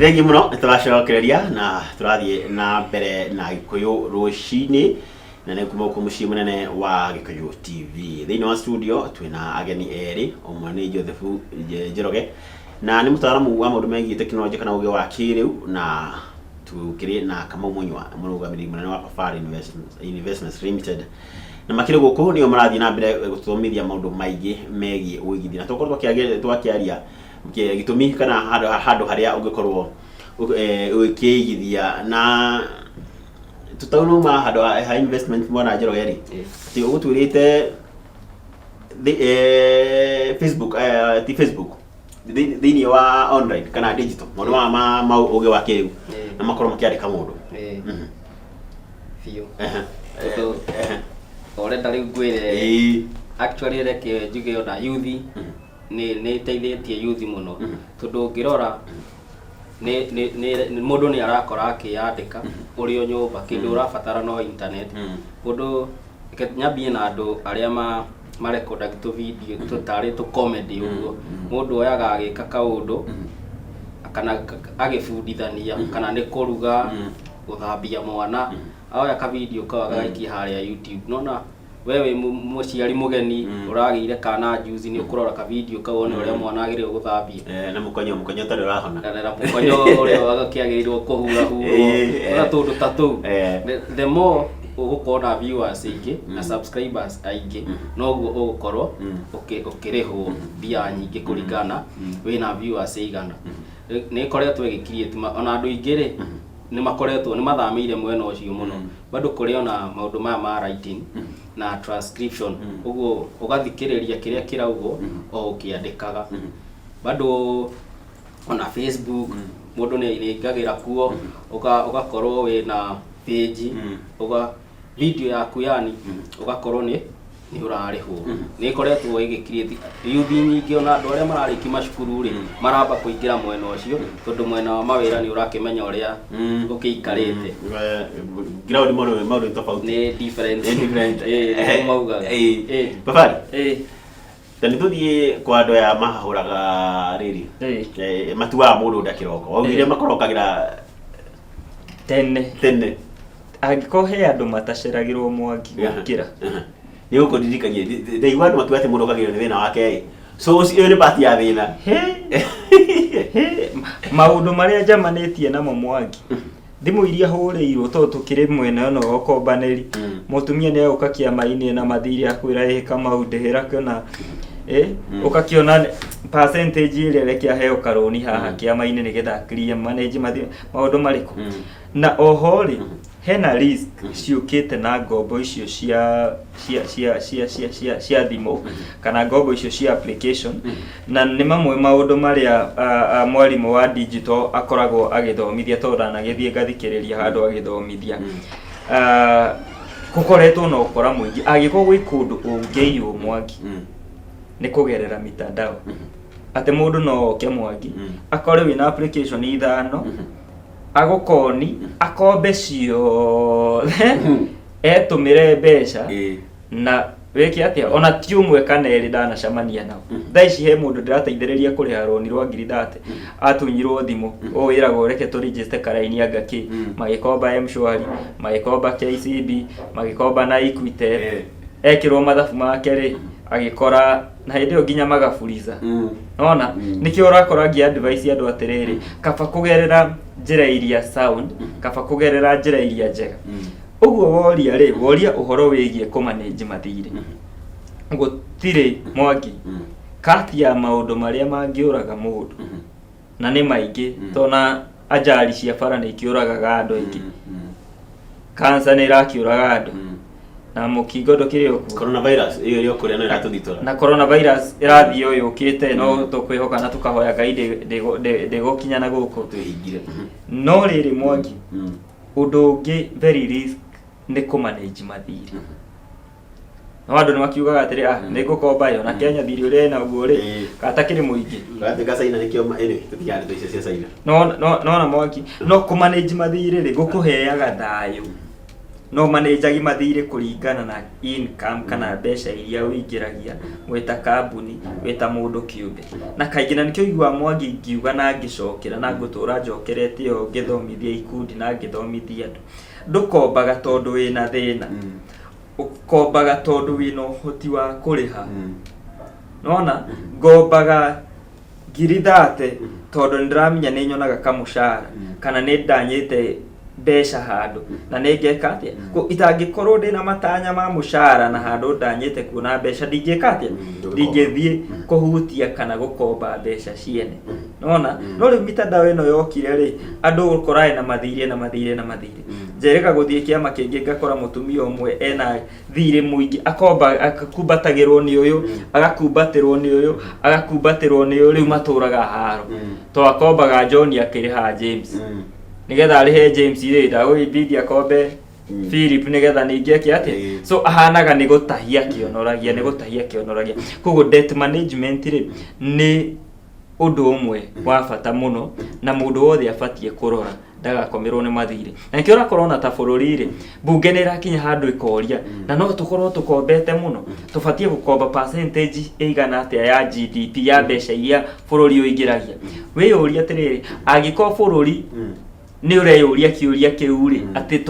Thengiũ mũno, nĩ tũracokereria na tũrathiĩ na mbere na Gĩkũyũ rũcinĩ, na nĩ kuma gũkũ mũciĩ mũnene wa Gĩkũyũ TV. Thĩinĩ wa studio twĩna ageni erĩ, ũmwe nĩ Joseph Njoroge na nĩ mũtaaramu wa maũndũ megiĩ tekinoronjĩ kana ũgĩ wa kĩrĩu, na tũkĩrĩ na Kamau Mũnyua, mũrũgamĩrĩri mũnene wa Fafari Investments Limited. Na makĩrĩ gũkũ nĩo marathiĩ na mbere gũtũthomithia maũndũ maingĩ megiĩ ũigithia, na tũkorwo twakĩaria gĩtũmi kana handũ harĩa ũngĩkorwo ũkĩigithia na tũtauma handũ ha investment. Mwana Njoroge rĩ, atĩ ũgũtwĩrĩte Facebook, ti Facebook, thĩinĩ wa online kana digital, maũndũ maya ma ũgĩ wa kĩrĩu na makorwo makĩandĩka mũndũ. Biũ. Tondũ ũrenda rĩu ngwĩre, actually reke njuge ona youth nĩ ĩteithĩtie youth mũno, tondũ ũngĩrora nĩ mũndũ nĩ arakora akĩyandĩka ũrĩ o nyũmba. Kĩndũ ũrabatara no internet. Mũndũ, reke nyambie na andũ arĩa marekondaga tũ video tũtarĩ tũ comedy ũguo. Mũndũ oyaga agĩka kaũndũ kana agĩbundithania, kana nĩ kũruga, gũthambia mwana, oya ka video kau agagaikia harĩa YouTube. Nona we wĩ mũciari mũgeni ũragĩire kana juzi, nĩ ũkũrora ka video kau wone ũrĩa mwana agĩrĩirwo gũthambia. Na mũkonyo ũtarĩ ũrahona. Na mũkonyo ũrĩa wakĩagĩrĩirwo kũhurahurwo. Ona tũndũ ta tũu. The more ũgũkorwo na viewers aingĩ na subscribers aingĩ, noguo ũgũkorwo ũkĩrĩhwo mbia nyingĩ kũringana wĩna viewers igana. Nĩ ĩkoretwo ĩgĩ create ona andũ aingĩ rĩ, nĩ makoretwo nĩ mathamĩire mwena ũcio mũno. Bado kũrĩ ona maũndũ maya ma writing na transcription, ũguo ũgathikĩrĩria kĩrĩa kĩraugwo o ũkĩandĩkaga. Bado ona Facebook mũndũ nĩ aingagĩra kuo, ũgakorwo wĩna page, ũga video yaku, yani ũgakorwo nĩ ũrarĩhwo. Nĩ ĩkoretwo ĩgĩ create youth nyingĩ, ona andũ arĩa mararĩkia macukuru rĩ, maramba kũingĩra mwena ũcio, tondũ mwena wa mawĩra nĩ ũrakĩmenya ũrĩa ũkĩikarĩte. Ground maũndũ nĩ tofauti. Nĩ different. Nĩ different. Ĩĩ, nĩguo maugaga. Babari, ta nĩ tũthiĩ kwa andũ aya mahahũraga rĩrĩ, matuaga mũndũ nda kĩroko. Waugire makorokagĩra tene. Tene. Angĩkorwo he andũ mataceragĩrwo, Mwangi, gũkĩra. Nĩ gũkũririkania ndaigua andũ makiuga atĩ mũndũ okagĩrwo nĩ thĩna wake ĩ, so ũcio ĩyo nĩ part ya thĩna. He, he, maũndũ marĩa njamanĩtie namo, Mwangi, thimũ iria hũrĩirwo, tondũ tũkĩrĩ mwena ũno wa ũkombanĩri. Mũtumia nĩ agũka kĩama-inĩ na mathirĩ, akwĩra, "Ĩ Kamau, ndĩhĩra kĩona ĩ." Ũgakĩona percentage ĩrĩa reke aheo karũni haha kĩama-inĩ nĩgetha clear manage maũndũ marĩkũ. Na oho rĩ, hena risk ciũkĩte na ngombo icio cia thimũ kana ngombo icio cia application, na nĩ mamwe maũndũ marĩa mwarimũ wa digital akoragwo agĩthomithia, tondũ ndanagĩthiĩ ngathikĩrĩria handũ agĩthomithia. Gũkoretwo na ũkora mũingĩ. Angĩkorwo gwĩ kũndũ ũngĩiywo, Mwangi, nĩ kũgerera mitandao, atĩ mũndũ no oke, Mwangi, akore wĩna application ithano, agũkoni akombe ciothe, etũmĩre mbeca na wĩke atĩa. Ona ti ũmwe kana erĩ ndanacemania nao. Thaa ici he mũndũ ndĩrateithĩrĩria kũrĩha rũni rwa ngiri 30, atunyirwo thimũ. Ũũ wĩragwo reke tũ register karaini anga kĩ. Magĩkomba M-Shwari, magĩkomba KCB, magĩkomba na Equitel. Ekĩrwo mathabu make rĩ, agĩkora na hĩndĩ ĩyo nginya magaburiza. Nona nĩkĩo ũrakora ngĩ advice andũ atĩrĩrĩ, kaba kũgerera njĩra iria sound, kaba kũgerera njĩra iria njega. Ũguo woria rĩ, woria ũhoro wĩgiĩ kũmanage mathirĩ, gũtirĩ, Mwangi, kati ya maũndũ marĩa mangĩũraga mũndũ, na nĩ maingĩ, tondũ ajali cia bara nĩ ikĩũragaga andũ aingĩ, kansa nĩ ĩrakĩũraga andũ, na mũkingo ndũkĩrĩ o kuo. Coronavirus ĩyo ĩrĩ o kũrĩa no ĩratũthitora. Na coronavirus ĩrathiĩ o yũkĩte, no tũkwĩhoka na tũkahoya Ngai ndĩgũkinya na gũkũ. Twĩhingire. No rĩrĩ, Mwangi, ũndũ ũngĩ very risk nĩ kũmanage mathirĩ. No andũ nĩ makiugaga atĩrĩ, "Ah, nĩ ngũkomba ĩyo na Kenya thirĩ ũrĩa ĩna guo rĩ, gatakĩrĩ mũingĩ." Ũratuĩka China nĩkĩo anyway, tũtigane ndeto icio cia China. No no no na Mwangi, no kũmanage mathirĩ rĩ, gũkũheaga thayũ. No manĩnjagi mathirĩ kũringana na income kana mbeca iria ũingĩragia wĩ ta kambuni, wĩ ta mũndũ kĩũmbe. Na kaingĩ na nĩkĩo ũiguaga Mwangi ngiuga na ngĩcokera na ngũtũra njokerete ũũ ngĩthomithia ikundi na ngĩthomithia andũ. Ndũkombaga tondũ wĩna thĩna. Ũkombaga tondũ wĩna ũhoti wa kũrĩha. Nĩwona? Ngombaga ngiri 30 tondũ nĩ ndĩramenya nĩ nyonaga kamũcara kana nĩ ndanyĩte mbeca handũ na nĩ ngeka atĩa. Itangĩkorwo ndĩna matanya ma mũcara na handũ ndanyĩte kuona mbeca, ndingĩka atĩa? Ndingĩthiĩ kũhutia kana gũkomba mbeca ciene. Nĩwona? No rĩu mitandao ĩno yokire rĩ, andũ ũgũkora ena mathirĩ, ena mathirĩ, ena mathirĩ. Njerĩga gũthiĩ kĩama kĩngĩ ngakora mũtumia ũmwe ena thirĩ mũingĩ, akomba, akumbatagĩrwo nĩ ũyũ, agakumbatĩrwo nĩ ũyũ, agakumbatĩrwo nĩ ũyũ, rĩu matũraga haro. To akombaga John akĩrĩha James. Nĩgetha arĩhe James rĩ, ndagũibidi akombe Philip nĩgetha ningĩ eke atĩa? So ahanaga nĩ gũtahia kĩonoragia, nĩ gũtahia kĩonoragia. Koguo debt management rĩ, nĩ ũndũ ũmwe wa bata mũno na mũndũ wothe abatiĩ kũrora ndagakomerwo nĩ mathirĩ. Na nĩkĩo ũrakora ona ta bũrũri rĩ, mbunge nĩ ĩrakinya handũ ĩkoria, na no tũkorwo tũkombete mũno, tũbatiĩ gũkomba percentage ĩigana atĩa ya GDP, ya mbeca iria bũrũri ũingĩragia. Wĩyũrie atĩrĩrĩ, angĩkorwo bũrũri nĩ ũreyũria kĩũria kĩu rĩ, atĩ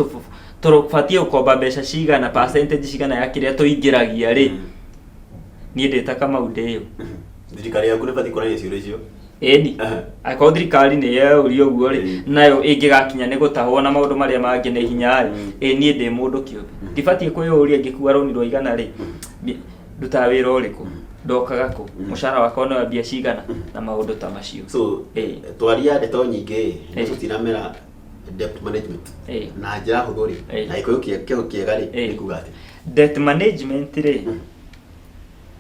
tũbatiĩ gũkomba mbeca cigana, percentage cigana ya kĩrĩa tũingĩragia rĩ, niĩ ndĩ ta Kamau ndĩũ. Thirikari yaku nĩ ĩbatiĩ kũraria ciũria icio. Ĩni. Angĩkorwo thirikari nĩ yeyũria ũguo rĩ, nayo ĩngĩgakinya nĩ gũtahwo na maũndũ marĩa mangĩ nĩ hinya rĩ, ĩ niĩ ndĩ mũndũ kĩũmbe. Ndibatiĩ kwĩyũria ngĩkua rũni rwa igana rĩ, ndutaga wĩra ũrĩkũ, ndokaga kũ, mũcara wakwa nĩ wa mbia cigana, na maũndũ ta macio. So, twaria ndeto nyingĩ, nĩ tũtinamera debt management. Na njĩra hũthũ rĩ, na Gĩkũyũ kĩega rĩ, nĩ kuga atĩa? Debt management rĩ,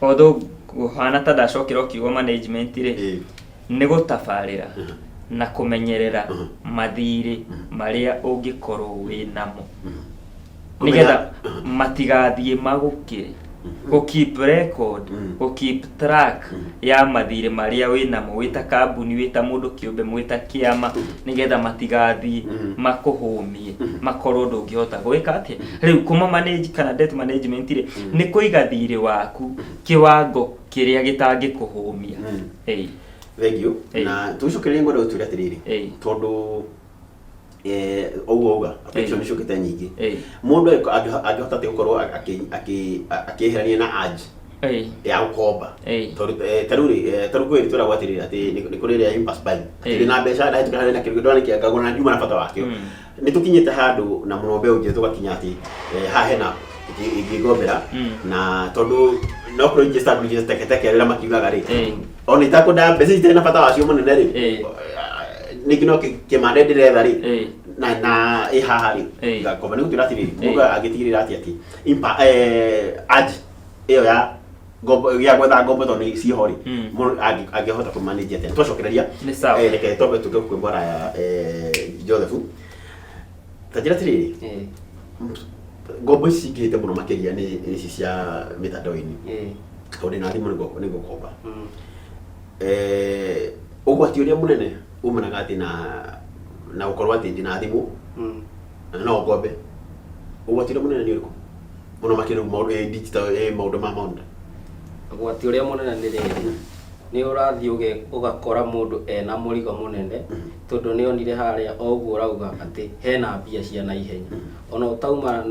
although kũhana ta ndacokera kiugo management rĩ, nĩ gũtabarĩra na kũmenyerera mathirĩ marĩa ũngĩkorwo wĩ namo nĩgetha matigathiĩ magũkĩre. Gũ keep record, gũ keep track ya mathirĩ marĩa wĩ namo wĩ ta kambuni, wĩ ta mũndũ kĩũmbe, mwĩ ta kĩama, nĩgetha matigathiĩ makũhũmie, makorwo ndũngĩhota gwĩka atĩa. Rĩu kũma manage kana debt management rĩ, nĩ kũiga thirĩ waku kĩwango kĩrĩa gĩtangĩkũhũmia. Thank you. Na tũgĩcokereria ngwenda gũtwĩra atĩrĩrĩ, tondũ ũguo uga application nĩciũkĩte nyingĩ, mũndũ angĩhota atĩa gũkorwo akĩeherania na urge ya gũkomba? Tondũ ta rĩu rĩ, ta rĩu kwĩ twĩragwo atĩrĩrĩ atĩ nĩ kũrĩ ĩrĩa impulse buying, atĩ ndĩ na mbeca ndahĩtũkĩra harĩa na kĩndũ ndona nĩkĩega ngagũra na ndiuma na bata wakĩo. Nĩ tũkinyĩte handũ na mũno mbeũ njĩthĩ tũgakinya atĩ haha hena ingĩgombera, na tondũ no kũrĩ ingĩ establish teke teke rĩrĩa makiugaga rĩ, ona itakwenda mbeca itarĩ na bata wacio mũnene rĩ, ningĩ no kĩmande ndĩretha rĩ, na ĩ haha rĩ, ngakomba. Nĩ gũtwĩra atĩrĩrĩ, mũndũ angĩtigĩrĩra atĩ urge ĩyo ya ngombo, ya gwetha ngombo, tondũ nĩ ciĩho rĩ, mũndũ angĩhota kũ manage atĩa? Twacokereria. Nĩ sawa. Reke twambe tũke kwĩ bwana Joseph. Ta njĩra atĩrĩrĩ, ngombo ici cingĩhĩte mũno makĩria nĩ ici cia mĩtandao-inĩ, tondũ ndĩna thimũ nĩ ngũkomba. Ũgwati ũrĩa mũnene umanaga atĩ na gũkorwo atĩ ndĩna thimũ na no ngombe, ũgwati ũrĩa mũnene nĩ ũrĩkũ mũno makĩria rĩu maũndũ digital, maũndũ ma maũndũ? Ũgwati ũrĩa mũnene nĩ rĩrĩ, nĩ ũrathiĩ ũgakora mũndũ ena mũrigo mũnene, tondũ nĩ onire harĩa o ũguo ũrauga atĩ hena mbia cia naihenya. Ona ũtauma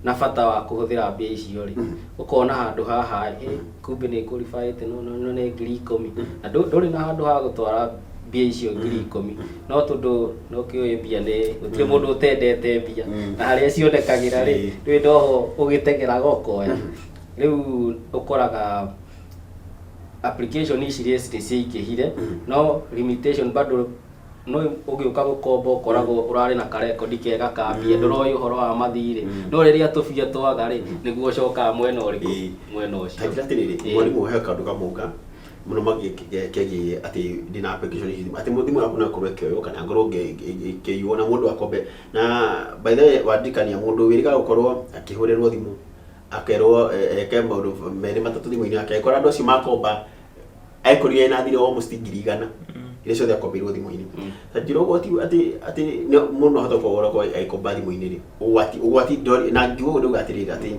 na bata wa kũhũthĩra mbia icio rĩ, ũkona handũ haha ĩ kumbe nĩ kũribaĩte no nĩ 10,000, na ndũrĩ na handũ ha gũtwara mbia icio 10,000, no tondũ no kĩũĩ mbia nĩ gũtirĩ mũndũ ũtendete mbia, na harĩa cionekagĩra rĩ, ndũĩ noho ũgĩteng'eraga ũkoya. Rĩu ũkoraga application ici rĩ nĩ ciaingĩhire, no limitation bado no ũgĩũka gũkomba ũkoragwo ũrarĩ na karekondi kega ka mbia, ndũroĩ ũhoro wa mathirĩ, no rĩrĩa tũbia twaga rĩ, nĩguo ũcokaga mwena ũrĩkũ? Mwena ũcio. Ta njĩra atĩrĩrĩ, mwarimũ, he kaũndũ kamwe mũno kegiĩ atĩ ndĩna application ici, atĩ thimũ yaku no ĩkorwo ĩkĩoywo kana ngorwo ĩkĩiywo na mũndũ akombe. Na by the way, wandirikania mũndũ wĩrĩgaga gũkorwo akĩhũrĩrwo thimũ akerwo eke maũndũ merĩ matatũ thimũ-inĩ yake, angĩkorwo andũ acio makomba ekorire ena thirĩ wa almost 100,000. Iria ciothe akombeirwo thimũ-inĩ. Ta njĩra ũgwati atĩ mũndũ no ahote gũkorwo agĩkomba thimũ-inĩ rĩ, ũgwati na ngiuga ũguo ndauga atĩrĩrĩ, atĩ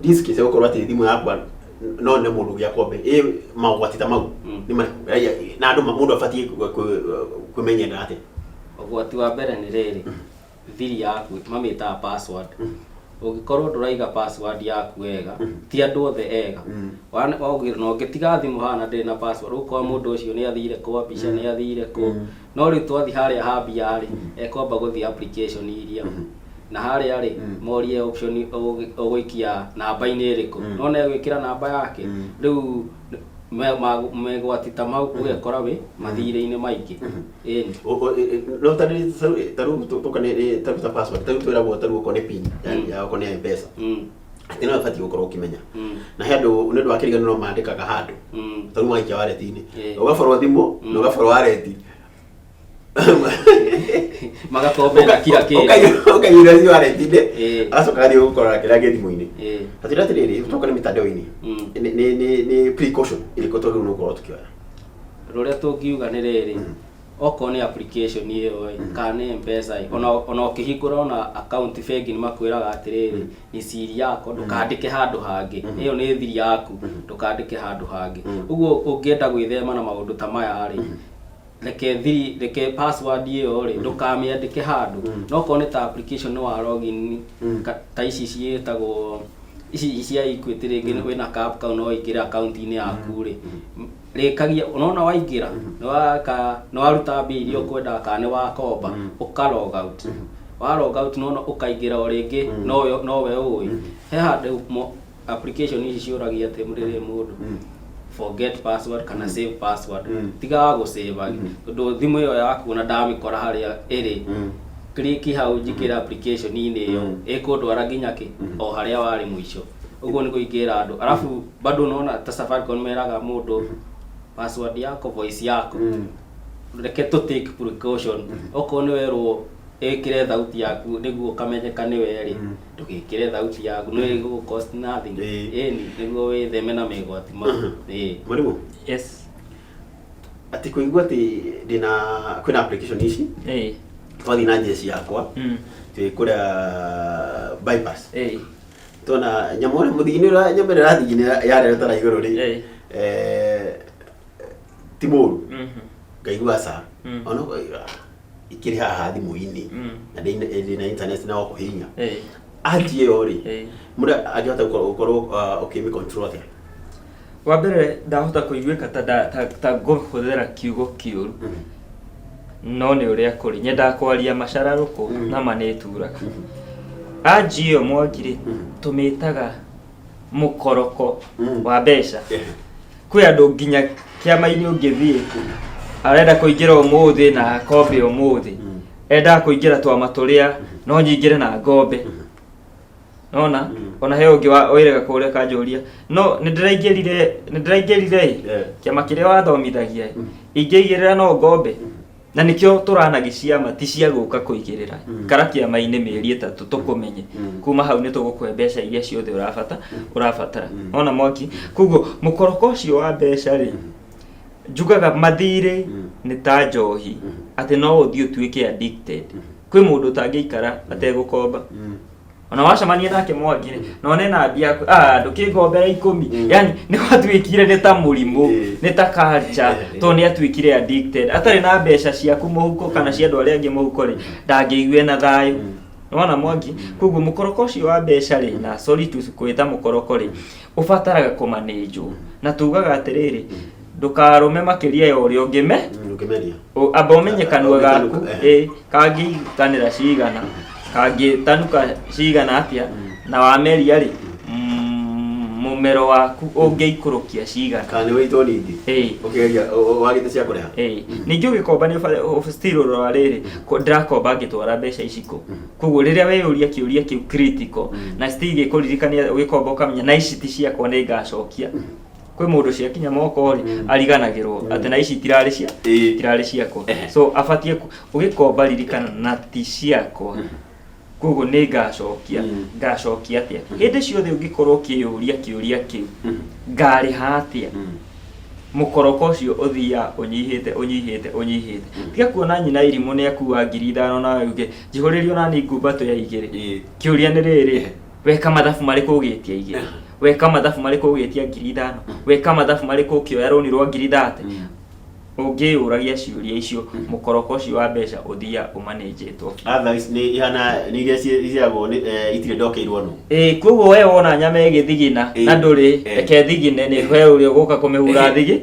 risk cia gũkorwo atĩ thimũ yakwa no nĩ mũndũ ũngĩ akombe ĩ, maũgwati ta mau nĩ marĩkũ? Raia, na andũ mũndũ abatiĩ kwĩmenyerera atĩa? Ũgwati wa mbere nĩ rĩrĩ, thiri yaku mamĩtaga password. Ũngĩkorwo ndũraiga password yaku wega, ti andũ othe ega. Na ũngĩtiga thimũ haha na ndĩrĩ na password, ũgũkora mũndũ ũcio nĩ athire kwa mbica, nĩ athire kũ. No rĩu twathiĩ harĩa ha mbia rĩ, ekwamba gũthiĩ application iria na harĩa rĩ, morie option ũgũikia namba-inĩ ĩrĩkũ, no na egwĩkĩra namba yake. Rĩu megwati ta mau ũgekora wĩ mathirĩ-inĩ maingĩ, ĩni. No tarĩu tũka nĩ tarĩu ta password, tarĩu twĩragwo, tarĩu okorwo nĩ PIN ya okorwo nĩ ya M-Pesa, atĩ no ĩbatiĩ gũkorwo ũkĩmenya. Na he andũ nĩ ũndũ wa kĩriganĩro mandĩkaga handũ, tarĩu magaikia wallet-inĩ, ũgaborwo thimũ na ũgaborwo wallet. Magakombe na kila kĩndũ. Ũkaiyũra ci wallet-inĩ, agacoka agathiĩ gũkorora kĩrĩa gĩ thimũ-inĩ. Atĩrĩ atĩrĩrĩ, tũka nĩ mitandao-inĩ, nĩ precaution ĩrĩkũ twagĩrĩirwo nĩ gũkorwo tũkĩoya? Rũrĩa tũngiuga nĩ rĩrĩ, okorwo nĩ application ĩyo ĩ, kana nĩ M-Pesa ĩ, ona ũkĩhingũra ona account bengi, nĩ makwĩraga atĩrĩrĩ, nĩ siri yako, ndũkandĩke handũ hangĩ, ĩyo nĩ thiri yaku, ndũkandĩke handũ hangĩ. Ũguo ũngĩenda gwĩthema na maũndũ ta maya rĩ, reke thiri, reke password ĩyo rĩ, ndũkamĩandĩke handũ. No okorwo nĩ ta application nĩ wa login, ta ici ciĩtagwo ici cia Equity rĩngĩ, wĩna ka app kau, no ũingĩre account-inĩ yaku rĩ, rĩkagia unaona waingĩra nĩ waka, nĩ waruta mbia iria ũkwendaga kana nĩ wakomba, ũka log out. Wa log out, nona ũkaingĩra o rĩngĩ, nowe ũĩ he handũ application ici ciũragia atĩ rĩrĩ mũndũ forget password kana save password. Tigaga gũsave, tondũ thimũ ĩyo yaku ona ndamĩkora harĩa ĩrĩ, click hau njikĩre application-inĩ ĩyo, ĩkũndwara nginya kĩ o harĩa warĩ mũico. Ũguo nĩguo ingĩra andũ. Arabu bado unaona ta Safaricom meraga mũndũ password yako, voice yako. Reke tũ take precaution. Okorwo nĩ werwo ĩkĩre thauti yaku nĩguo ũkamenyeka nĩwe rĩ, ndũgĩkĩre thauti yaku, nĩ ĩgũgũ cost nothing. Ĩni nĩguo wĩtheme na megwati mau, ĩĩ. Mwalimu. Yes. Atĩ kũigua atĩ ndĩna kwĩna application ici, twathiĩ na jeshi yakwa, twĩ kũrĩa bypass, tona nyamũ ũrĩa mũthigini ũrĩa nyamũ ĩrĩa ĩrathigina yarereta na igũrũ rĩ, ti mũru. Ngaigua ca ona ikĩrĩ haha thimũ-inĩ na ndĩna internet na kũhihinya anji ĩyo rĩ, mũndũ angĩhota gũkorwo ũkĩmĩ control atĩa? Wa mbere ndahota kũiguĩka ta ngũhũthĩra kiugo kĩũru, no nĩ ũrĩa kũrĩ, nyendaga kwaria macararũkũ na ma nĩ ĩturaga. Anji ĩyo, Mwangi rĩ, tũmĩtaga mũkoroko wa mbeca. Kwĩ andũ nginya kĩama-inĩ ũngĩthiĩ, arenda kũingĩra ũmũthĩ na akombe ũmũthĩ. Endaga kũingĩra twama tũrĩa no nyingĩre na ngombe nona. Ona he ũngĩ wĩrega kũrĩa kanjũria, no nĩ ndĩraingĩrire ĩ, kĩama kĩrĩa wathomithagia ĩ, ingĩigĩrĩra no ngombe? Na nĩkĩo tũranagi ciama ti cia gũka kũigĩrĩra. Ikara kĩama-inĩ mĩeri 3 tũkũmenye. Kuma hau nĩ tũgũkũhe mbeca iria ciothe ũrabatara. Ona Mwaki, koguo mũkoroko ũcio wa mbeca rĩ, njugaga mathirĩ nĩ ta njohi, atĩ no ũthiĩ ũtuĩke addicted. Kwĩ mũndũ ũtangĩikara ategũkomba. Ona wacemania nake, Mwangi rĩ, na one na mbia yaku, ah, ndũkĩngombera 10. Yani nĩ gwatuĩkire nĩ ta mũrimũ, nĩ ta culture, tondũ nĩ atuĩkire addicted. Atarĩ na mbeca ciaku mũhuko kana cia andũ arĩa angĩ mũhuko rĩ, ndangĩigua ena thayũ. Nĩwona, Mwangi? Koguo mũkoroko ũcio wa mbeca rĩ, na sorry to kwĩta mũkoroko rĩ, ũbataraga kũmanĩnjwo, na tugaga atĩrĩrĩ, ndũkarũme makĩria ya ũrĩa ũngĩme. Ũngĩmeria. Amba ũmenye kanua gaku Ĩĩ. Ĩ kangĩitanĩra cigana, kangĩtanuka cigana atĩa, na wameria rĩ, mũmero waku ũngĩikũrũkia cigana. Kana nĩ wĩitwo ningĩ. Ũkĩgeria wagĩte cia kũrĩha. Ĩĩ, ningĩ ũgĩkomba nĩ still ũrora rĩrĩ, ndĩrakomba ngĩtwara mbeca ici kũ? Koguo rĩrĩa weyũria kĩũria kĩu critical, na still gĩkũririkania, ũgĩkomba ũkamenya na ici ti ciakwa, nĩ ngacokia. Kwĩ mũndũ ciakinya moko rĩ, ariganagĩrwo atĩ na ici itirarĩ cia itirarĩ ciakwa. So abatiĩ ũgĩkomba ririkana na ti ciakwa, koguo nĩ ngacokia. Ngacokia atĩa? Hĩndĩ ciothe ũngĩkorwo ũkĩyũria kĩũria kĩu, ngarĩha atĩa? Mũkoroko ũcio ũthiaga ũnyihĩte ũnyihĩte ũnyihĩte. Tiga kuona nyina irimũ nĩ akua 5,000 nawe uge njihũrĩrie onani ngumbatũ ya igĩrĩ. Kĩũria nĩ rĩrĩ, weka mathabu marĩkũ ũgĩtia igĩrĩ? Weka mathabu marĩkũ ũgĩtia 5,000? Weka mathabu marĩkũ ũkĩoya rũni rwa 30,000? Ũngĩyũragia ciũria icio, mũkoroko ũcio wa mbeca ũthiaga ũmanĩnjĩtwo. Otherwise nĩ ihana nĩ iria ciagwo nĩ itirĩ ndokeirwo nũ. Ĩĩ koguo we wona nyama ĩgĩthigina na ndũrĩ, reke ĩthigine nĩ he ũrĩa ũgũka kũmĩhura thigi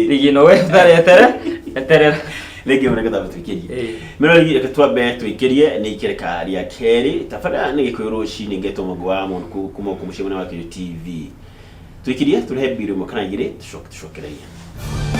thigino we ũtaretere eterera. Rĩngĩ mũno nĩgetha tũikĩrie. Mĩrori reke twambe tũikĩrie nĩ ikereka rĩa kerĩ tabarĩra nĩ Gĩkũyũ rũcinĩ ngetwo Mũngũ wa Mũnũkũ kuma gũkũ mũciĩ mũnene wa Kĩrĩũ TV. Tũikĩrie tũrehe mbiru ĩmwe kana igĩrĩ tũcoke tũcokererie.